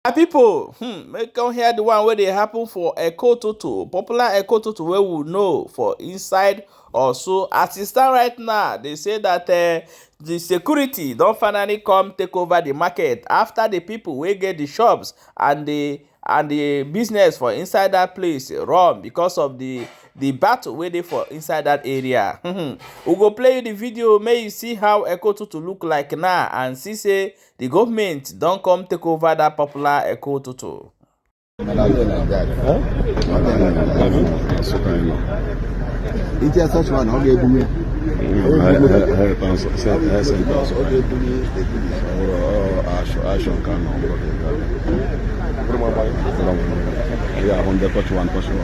My pipo, make come hear the one wey dey happen for Eko-Tutu, popular Eko-Tutu wey we know for inside Orsu. As e stand right now, they say that the security don finally come take over the market after the people wey get the shops and the business for inside that place run because of the battle wey dey for inside that area. We go play you the video, may you see how Eko-Tutu look like now and see say the government don come take over that popular Eko-Tutu. Such one,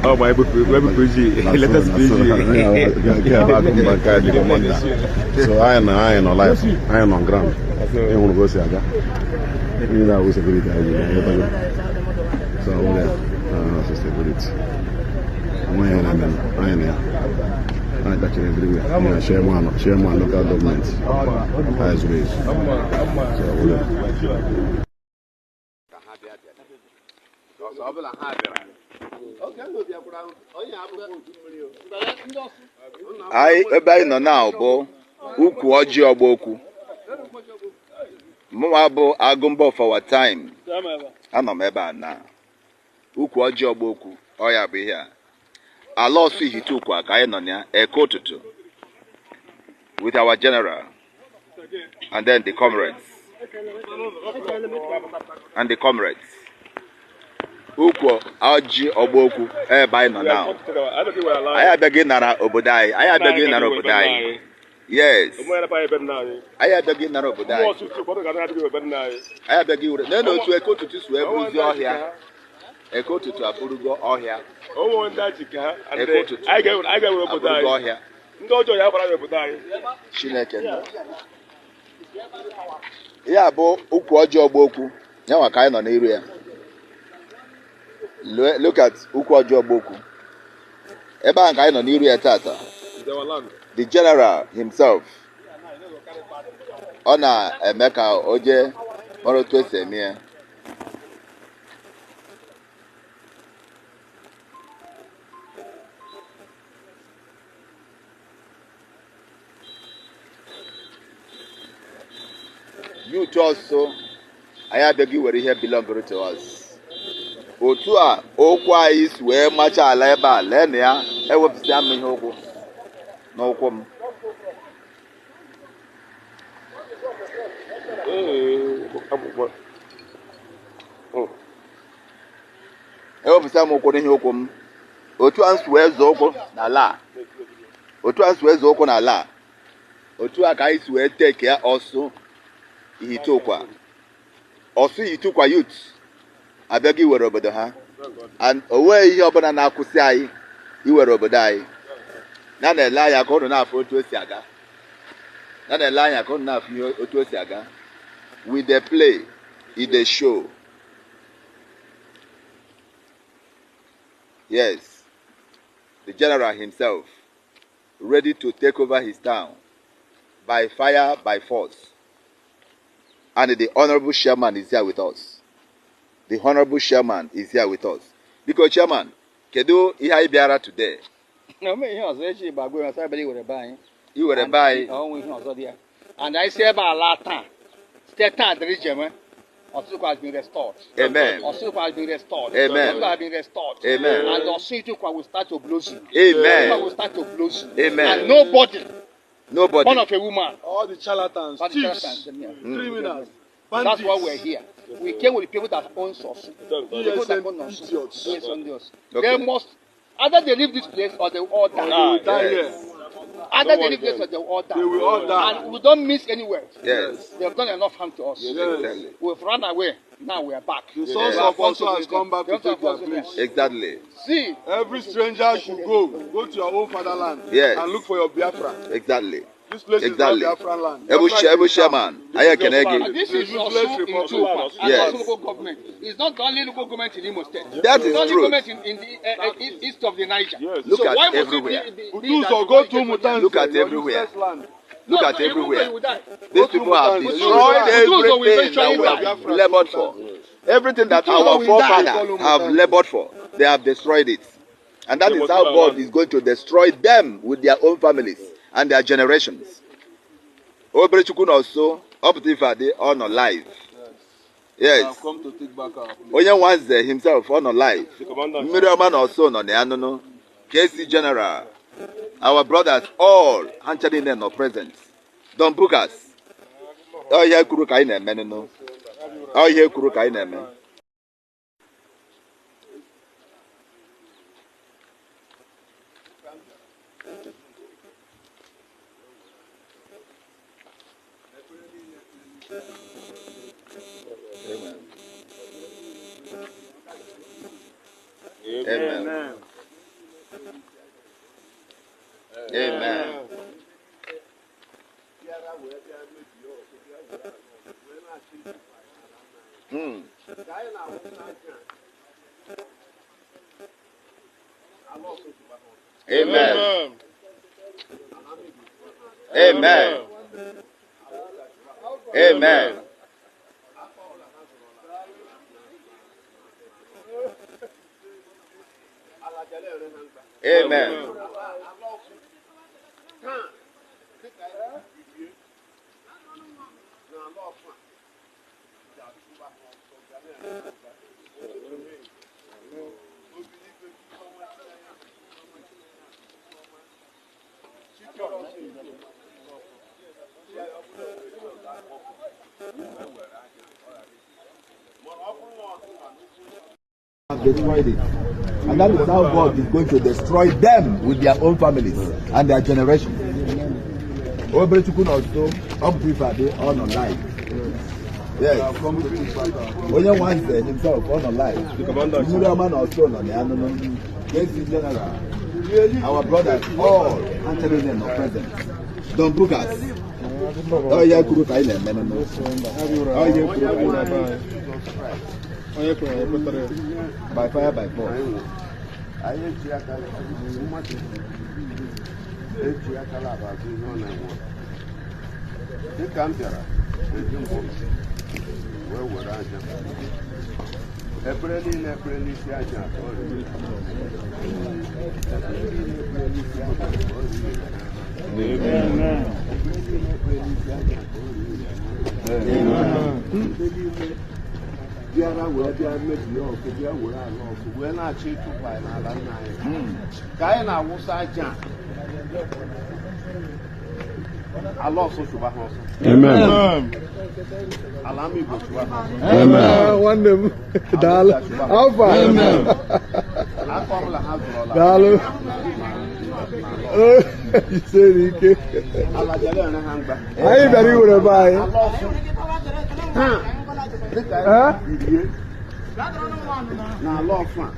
Oh, my PG, let us PG. So I am on life, I am on ground. I want to go see Aga. You know, security. So security. I touch everywhere. Yeah, chairman, local government. As ways. So, Anyị ebe anyị nọ na bụ ukwu ọjị ọgba okwu. Mụnwa bụ Agụmba of our time. Anọ m ebe a na ukwu ọjị ọgba okwu. Ọ ya bụ ihe a. Ala Orsu Ihiteukwa ka anyị nọ na ya, Eko-Tutu, with our general and then the comrades. And the comrades. Ukwu ọjị ọgba okwu ebe anyị nọ na. Anyị abịaghị nara obodo anyị. Anyị abịaghị nara obodo anyị. Yes. Anyị abịaghị nara obodo anyị. Anyị abịaghị were. Nene otu Eko-Tutu si wee bụrụzie ọhịa. Eko-Tutu abụrụgo ọhịa. Eko-Tutu abụrụgo ọhịa. Ndị ọjọọ ya gbara obodo anyị. Chineke nna. Ya bụ ukwu ọjị ọgba okwu. Ya nwa ka anyị nọ n'iru ya. Look at ukwu ọjị ọgba okwu. Ebe ahụ ka anyị nọ n'iru ya tata. The general himself. Ọ na-eme ka o jee mara otu esi eme ya. Youth also, anyị abịaghị were ihe belong to us. Otu a okwu anyị si wee macha ala ebe a, lee na ya, ewepụsịa m ihe ụkwụ n'ụkwụ m. Ewepụsịa m ụkwụ n'ihe ụkwụ m. Otu a si wee zọọ ụkwụ n'ala a. Otu a si wee zọọ ụkwụ n'ala a. Otu a ka anyị si wee teke Orsu Ihiteukwa. Orsu Ihiteukwa youth abịaghị iwere obodo ha. And o nweghị ihe ọbụla na-akwụsị anyị iwere obodo anyị. Na na-ele anya ka unu na-afụ otu o si aga. Na na-ele anya ka unu na-afụ ihe otu o si aga. We dey play, e dey show. Yes, the general himself ready to take over his town by fire, by force. And the honorable chairman is here with us. The honorable chairman is here with us. Because chairman, kedu ihe anyị bịara today? Na ome ihe ọzọ echi gbagbo ya ọsọ iwere be anyị. Iwere be anyị. Ọnwụ ihe ọzọ dị ya. And anyị si ebe ala taa, site taa dịrị jeme, Orsu has been restored. Amen. Orsu has been restored. Amen. Orsu has been restored. Amen. And Orsu Ihiteukwa will start to blossom. Amen. Orsu will start to blossom. Amen. And nobody, Nobody. born of a woman, All the charlatans, all the thieves, charlatans, yeah. criminals, That's bandits. why we're here. We came with the people that own Orsu. The people that own ESN Orsu. idiots. ESN idiots. Okay. They must either they leave this place or they will all die. They will die Yes. here. Either they leave this or they will all die. They will all die. And we don't miss anywhere. Yes. They have done enough harm to us. Yes. Exactly. We've run away. Now we are back. The sons We have of Orsu come to has come back to The sons take of their Orsu place. Exactly. See, Every stranger should go. Go to your own fatherland. Yes. And look for your Biafra. Exactly. This place Exactly. is not Biafran land. Ebu Biafra is chairman, the anyị ekene and gị. this is The Orsu useless republic. Ihiteukwa and Yes. Orsu local government. It's not the only local government in Imo State. That It's is the only true. government in the east of the Niger. Yes. Look so at why must everywhere. it be Utuzo, that go to you get Mutanze. Look at your everywhere. useless land. Look No, at no, even everywhere. though you will die. These people have Go to destroyed Mutanze. Utuzo will everything that eventually we die. have labored for. Everything that our forefathers have labored for, they have destroyed it. And that is how God is going to destroy them with their own families and their generations. Oberechukwu nọ nso, ọpụta ife adị, ọ nọ live. Yes. Come to take back our place. Onye nwanze himself, ọ nọ live. Mmiri ọma na ọsọ nọ na ya nụnụ. KC General, our brothers all, ha ncha niile nọ present. Don Bukas, ọ ihe kwuru ka anyị na-eme nụnụ. Ọ ihe kwuru ka anyị na-eme. Amen. Amen. Mm. Amen. Amen. Amen. Amen. Have destroyed it. And that is how God is going to destroy them with their own families and their generations. Oberechukwu nọ nso, ọpụta ife adị, ọ nọ live. Yes. Onye nwanze himself, ọ nọ live. Mmiri ọma na ọsọ nọ na ya nụnụ. KC General, our brothers all, ha ncha niile nọ present. Don Bukas, ọ ihe kwuru ka anyị na-eme nụnụ. Ọ ihe kwuru ka anyị na-eme. By fire, by force. Anyị eji aka mmadụ eji aka labazụ ihe ọ na-enwe. Dịka m bịara eji mbụ wee were aja. Ekpere niile ekpere n'isi aja ka ọ riri. Ekpere niile ekpere n'isi aja ka ọ riri. Ekpere niile ekpere n'isi aja ka ọ riri. Ndị niile bịara wee bịa mebie ọkụ, bịa were ala ọkụ, wee na-achọ ịtụpụ anyị n'ala nna anyị. Ka anyị na-awụsa aja a, ala ọsọ chụba ha ọsọ. Amen. Ala ama Igbo chụba ha ọsọ. Amen. Nwanne m, daalụ. Alfa. Aka ọbụla ha zụrụla. Daalụ. Jisere ike. Ala bịara ere ha mgba. Anyị bịara iwere be anyị. Ala ọsọ taa dịka anyị birie n'ala ọsọ a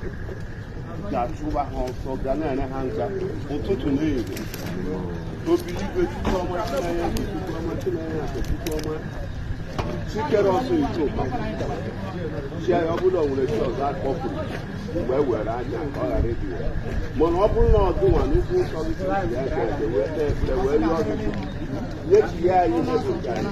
ga-achụba ha ọsọ ga na-ere ha nka ụtụtụ na ehihie. Obi igwe Chukwu ọma Chineke, Chukwu ọma Chineke, Chukwu ọma chikere ọsọ ite ụkpa chi ya, ọ bụrụ na o nwere chi ọzọ akpọpụrụ mgbe e were anya ka ọ ghara ịdị ya, mana ọ bụrụ na ọ dịnwa n'ukwu nsọ gị chiri ya aka eke wee kpee ekpere wee rịọ gị nyechigha anyị n'ebe nke anyị.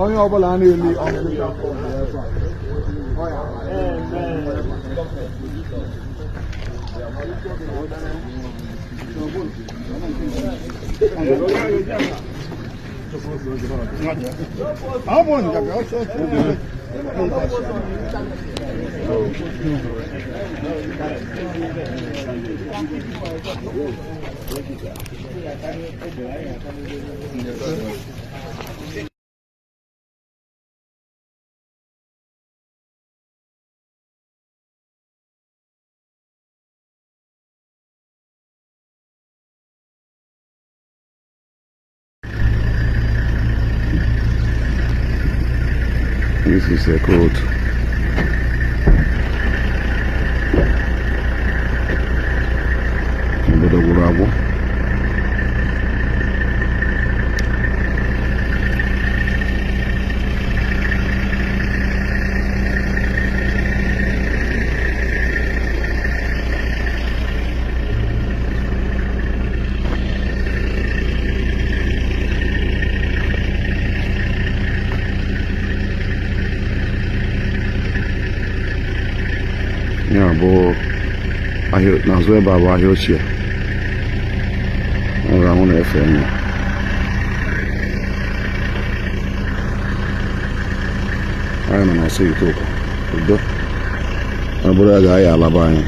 Onye ọbụla a na-eli ọnwụ ebe a. This is a code. Ahịa n'azụ ebe a bụ ahịa ochie. Ọ ga-ahụ na efe enyi. Anyị nọ n'Ọsụ Itoku. Udo. Ọ bụrụ ya ga-aya alaba anyị.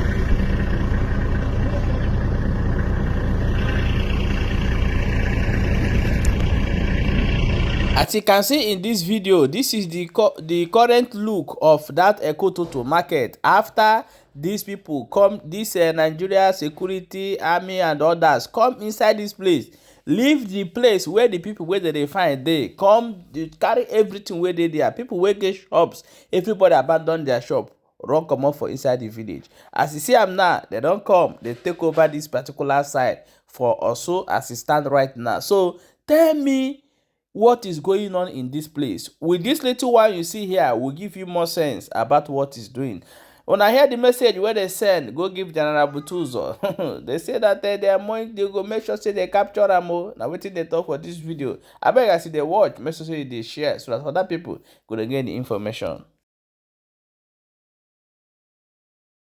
As you can see in this video, this is the current look of that Ekototo market after these people come, this Nigeria security, army and others come inside this place, leave the place where the people wey dem dey find dey, come dey carry everything wey dey there. People wey get shops, everybody abandon their shop, run comot for inside the village. As you see am now, they don come, dey take over this particular side for Orsu as e stand right now. So tell me what is going on in this place. With this little one you see here will give you more sense about what is doing. Una hear the message wey they send go give General Butuzo. They say that they are money, they go make sure say they capture am o. Na wetin they talk for this video. Abeg, as you dey watch, make sure say you dey share so that other people go dey get the information.